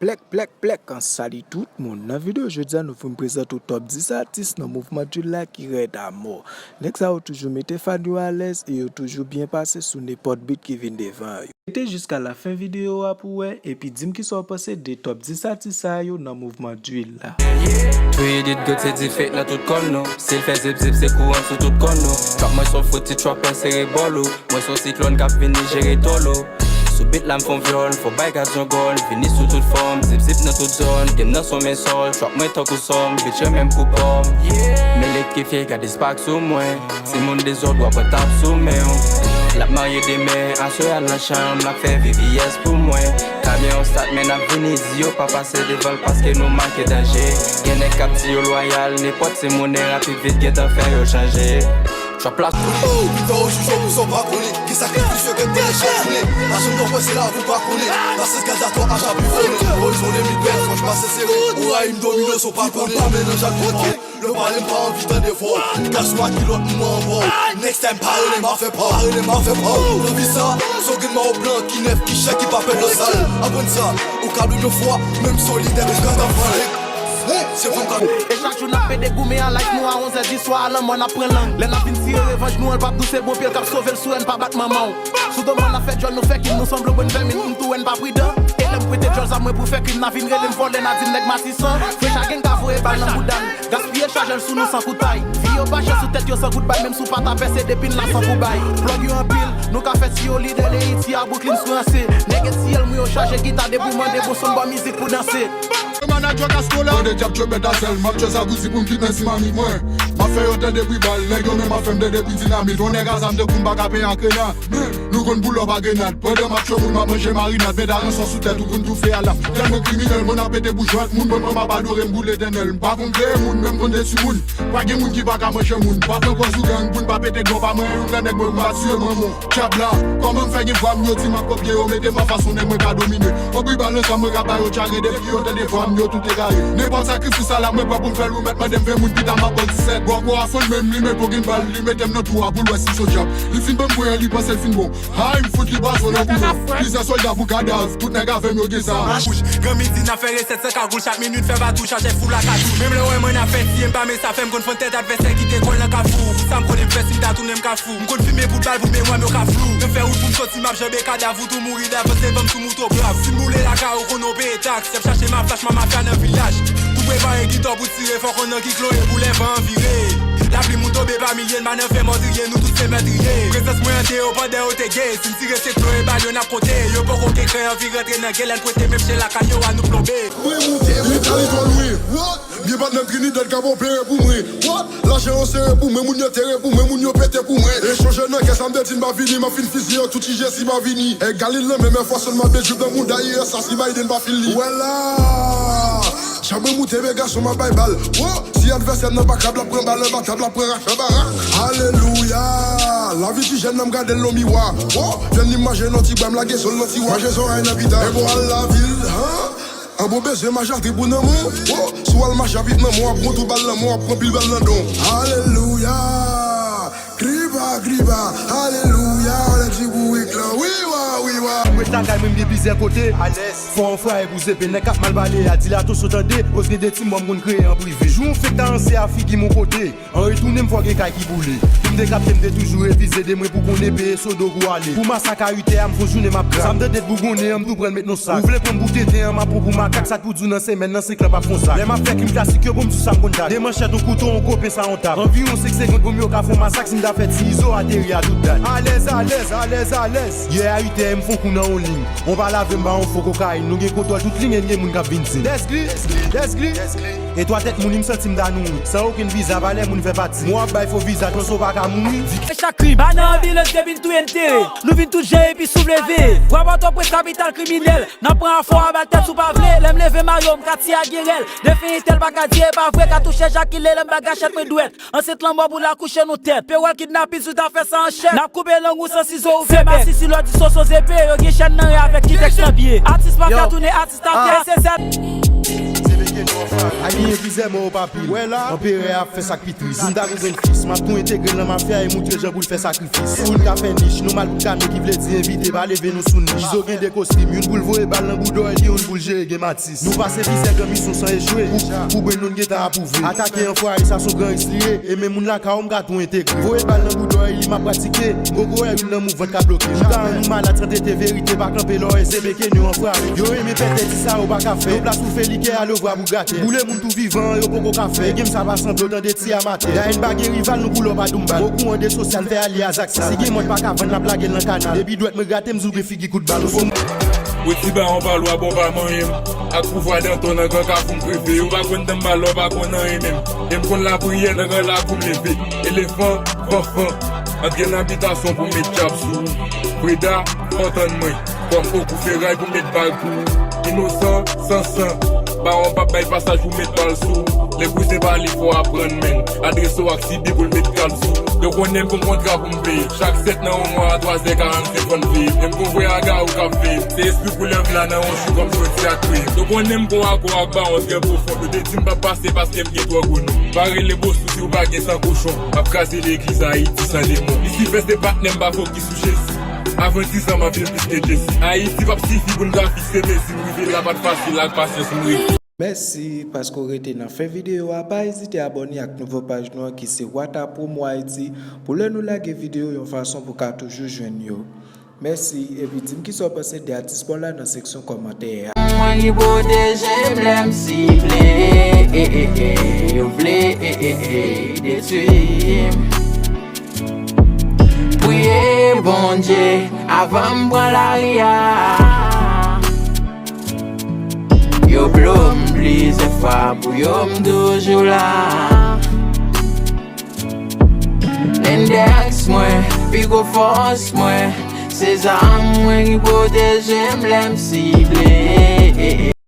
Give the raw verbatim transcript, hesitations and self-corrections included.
Plèk, plèk, plèk, an sali tout moun. Nan videyo jodi a, nou vin prezante w top dis atis nan mouvman drill la ki rèd amò. Nèg sa yo toujou mete fan yo alèz e yo toujou byen pase sou nenpòt beat ki vin devan yo. Rete jiska lafen videyo a pou w wè, epi di m kisa w panse de top dis atis sa yo nan mouvman drill la. Three idiot gòt se dife nan tout kòn nou. Si l fè zip zip, se kouran sou tout kòn nou. Trap mwen s on fouti trapper sere bòlou. Mwen s on siklòn k ap vini jere tòl ou. Sou beat la m fè on vyòl, fò bay gaz yon gòl. Vini sou tout fòm, zip zip nan tout zòn. Game nan s on men sòl, trap mwen tankou sòm. Bitch yo menm kou pòm. Men lekifye, gade spark sou mwen. Timoun dezòd, w ap pran tap sou men w. L ap marye demen, aswè al nan chanm, l ap fè V V S pou mwen. Kamyon stat men n ap vini, di yo pa pase devan l paske nou make danje. Gen nèg k ap di yo lwayal, nenpòt timoun rapid vit gentan fè yo chanje. Trap la. Ou pito ou joujou pou sa w pa konnen. Gen sakrifis yo gentan deja jounen. Lajan m nan pòch se lavi w pa konnen. Lasans gaz a twa acha pou fone. Orizon de mil vent, franchman se sere. Ou rayi m domino sa w pa konnen. Pa melanje ak mwen. Lè w pale m pa anvi tande vwa w. Gas ou a kilòt m mwen anba w. Next time pa rele m afè pa w. Pa rele m afè pa w. Nan vi sa, se w gen mayo blan ki nèf, ki chè, ki pa pèd nan sal. Aprann sa, ou ka bliye yon fwa, men m solidè pou gad ap vale. Se pou m ka. E chak jou n ap pede goumen an live nou a onzè di swa a lanmò n ap pran lang. Lè n ap vin tire revanj nou an l p ap dous e bon pye l k ap sove l sou rèn pa bat manman w. Sou do mwen n ap fè djòl nou fè krim nou sanble yon bann vèmin m tou wè n pa pridan. E lè m prete djòl zam mwen pou fè krim n a vin rele m vòlè n a di m nèg matisan. Fresh a gang ka voye bal nan bouda n. Gaspiye chaje l sou nou san kout pay. Vi yo pa chè sou tèt yo san kout pay menm si w pa ta pèse depi n la san pou bay. Plug yo anpil, nou ka fè ti yo lidè Leyiti a Brooklyn sou ranse. Nèg etiyèl mwen yo chaje gita depi w mande bon son bò mizik pou danse. Manager Castro la. Mande dyab tchwe bèt a sèl, m ap tchwe sa gouzi pou m kit nan simamit mwen. M ap fè yo tande bri bal, nèg yo menm ap fè m tande bri dinamit. On nèg a zam tankou m pa ka peye ak rena. Men, nou konn boulòp a grenad. Pandan m ap tchwe moun, m ap manje marinad. Mèt a ranson sou tèt ou konn toufe alam. Tèlman kriminèl, mwen ap pete bouch vant moun. Mwen, mwen m ap adore m pou Letènèl. M pa konn kreye moun, men m konn detwi moun. Pa gen moun ki pa ka manje moun. Pa pran pòz ou gang pou n pa pete dlo pa mwen. Youn nan nèg mwen, m pa tiye manman. Dyab la, kòman m fè gen vwa m yo di m ap kopye yo mete m an fason nèg mwen ka domine. On bri bal nan zam mwen ka ba yo tchare depi yo tande vwa m yo tout egare. Nenpòt sakrifis a la mwen pran pou m fè l ou mèt mande m ven moun pita m ap ban disèt. Bò gwo a fann men m li mete w gen bal li mete m nan twou a pou l wè si s on dyab. Li fin ban m pwen an li panse l fin bon. Hay m fout li pwazonnen pou mwen. Plizyè sòlda pou kadav, tout nèg avè m yo gen zam. Bouch, gran midi n ap fè resèt san kagoul chak minit fè batou chache foul ak atou. Menm lè w wè mwen n ap fè tiye m pa men sa fè m konn fann tèt advèsè ki te kòl nan kafou. Pou sa m konnen m fè si m ta tounen m ka fou. M konn fimen bout bal pou memwa m yo ka flou. Nan fè wout pou m soti m ap janbe kadav ou tou mouri davans devan m sou mouto brav. Si m boule lakay ou konn ou peye taks. Y ap chache m ap flash ma mafya nan vilaj. Pou prepare gita w pou tire fò konn nan ki klo e pou lè van an vire. Lapli moun tonbe pa milye n pa nan fè mòtriye nou tout se mètriye. Prezans mwen an te yo pandan yo te gen. Si m tire se klo e bal yo n ap konte. Yo poko gen krè anvi rantre nan gen lè n pwente menm chen lakay yo a nou plonbe. Mwen moute, mwen kale twò lwen. What? Gen patnè m Trinidad k ap opere pou mwen. What? Lajan yo sere pou mwen, moun yo tere pou mwen, moun yo pete pou mwen. E chonje nan kè sa m te di n pa vini, m ap fin fizye yo tout jije si pa vini. E Galil nan menm fwa sèlman bejou nan mouda I S A si Biden pa fin li. Wè la! Jan mwen moute men gason m ap bay bal. Wo! Si advèsè m nan pa kab l ap pran bal anba tab l ap pran rach anba rak. Alelouya! Lavi ti jèn nan m gade l nan miwa. Wo! Jèn li manje nan ti bwa m lage sou l nan tiwa. Manje zòrèy nan pita. E bon al lavil, han? An bon bezwen mache ak trip ou nan men w. Wo, si w al mache avèk nan men w, w ap pran tou bal nan men w, w ap pran pil bal nan don. Alelouya! Kriba, kriba, alelouya, lè di bourik lan, wiwa, wiwa. Mwen ta kay mwen m gen plizyè kote. Alèz. Fò w fraye pou zepe, nèg k ap mal pale a, di l atansyon tande, koz gen de ti mò m konn kreye an prive. Jou yon fek ta ranse a figi m yon kote. An retounen m fò gen kay ki boule. Pou m dekapte m te toujou revize de mwen pou konnen peye sodo pou ale. Pou masak a uit è a m fon jounen m ap grave. Sa m tande t bougonnen an m tou pran l met nan sak. Ou vle pran m pou tenten an m ap pran pou makak sa t pou di w nan semèn nan senk lan p ap fon sak. Lè m ap fè krim klasik yo bon m sou sa m konn dat. De manchèt yon kouto yon gwo pens a yon tab. Anviwon senk segonn pou m yo ka fon masak si m ta fè ti izo ateri a tout dat. Alèz alèz alèz alèz. Yè a uit è m fon kou nan yon liy. On pa lave m ba yon fo kokayin. Nou gen kontwòl tout liy e n gen moun k ap vin di m. Dèsgli, dèsgli, dèsgli. E twa tèt moun wi m santi m ta nouri. San okenn viza valè moun fè pati. Mwen w ap bay fo viza twa so pa ka mouri. Chak krim pa nan anbilans depi n touye n tere. Nou vin tout jan epi souleve. Bwa Pòtoprens kapital kriminèl. N ap pran afò a bat tèt si w pa vle. Lè m leve mayo m ka tiye ak gen rèl. Defen entèl pa ka di e pa vre. Katouch e jakile lè m bat gachèt mwen dwèt. Ansent lanmò pou l akouche nou tèt. Pewòl kidnapin si w ta fè sa an chèt. N ap koupe lang ou san sizo ou fè bèt. Fè masisi lòdi soso zepe. Yo gen chèn nan ren avèk ti tèks nan pye. Atis mafya tounen atis. Sa fè se sèl. Se A genyen plizyè mò yo pa pil. Wè la, anperè a ap fè sa k pi tris. Moun ta gon grenn fis, m ap tou entegre l nan mafya e moutre l jan pou l fè sakrifis. Pou n ka fè nich, nou mal pou kane ki vle di envite, pa leve nou sou nich. Izo gen de kostim, youn pou l voye bal nan bouda w epi youn pou l jere gen Matis. Nou pase plizyè gran misyon san echwe. Pou, pou Brandon gentan apwouve. Atake anfwaye sa s on gran risk li ye. E menm moun lakay ou m ka tou entegre. Voye bal nan bouda w e li m ap pratike. M poko wè youn nan mouvman k ap bloke. Jouda an nou malad san tete verite pa kanpe lò e se beke nou anfwaye. Yo renmen pètè di sa yo pa ka fè. Yo plas pou fè likè ale vwa pou gratè. Boule moun tou vivan yo poko ka fè. Game sa pa sanble w tande ti amatè. Dayen pa gen rival nou pou lò pa doum bal. Okouran de sosyal fè alye a zak sa. Si gen mòn pa ka vann l ap lage l nan kanal. Depi dwèt mwen grate m di w gen figi kout bal. Ou sou Weti ba yon palwa bon pa manyen m. Ak pouvwa Danton nan gran kafou m kreve. Yo pa konn tann bal lò pa konn anyen menm. E m konn lapriyè nan gran lakou m leve. Elefan, fanfan. Antre nan abitasyon pou met tchap sou ou. Freda, antann mwen. Kòm okou feray pou met bal pou ou. Inosan, san san. Bawon p ap bay pasaj pou met bal sou ou. Lè kouzen pale fò aprann men. Adrese w ak Sibi pou l met kalm sou ou. Yo konnen m gon kontra pou m peye. Chak sèt nan yon mwa a twazè karannsenk fò n veye. E m gon vrè aga ou k ap veye. Se espri koulèv la nan yon jou kòm jodi a kreye. Yo konnen m gon akò ak bawon trè pwofon. Yo te di m p ap pase paske m gen twò gwo non. Pa rele bosou si w pa gen san kochon. M ap kraze legliz Ayiti san demon. Lisifè se patnè m pa fokis sou Jezi. Avan diz an m ap viv plis ke Jezi. Ayiti p ap sifi pou n ka fikse mezi m rive la pa t fasil ak pasyans m rete. Mèsi paske w rete nan fen videyo a. Pa ezite abòne ak nouvo paj nou an ki se Wata Promo Haiti pou lè nou lage videyo yon fason pou w ka toujou jwenn yo. Mèsi, epi di m kisa w panse de atis pa w la nan seksyon kòmantè a. Mwen ki pwoteje m lè m sible, eh, eh, eh, yo vle, eh, eh, eh, detwi m. Priye Bondye avan m pran lari a. Yo blo m plizyè fwa pou yo m toujou la. Lendèks mwen, pi gwo fòs mwen, se zam mwen ki pwoteje m lè m sible.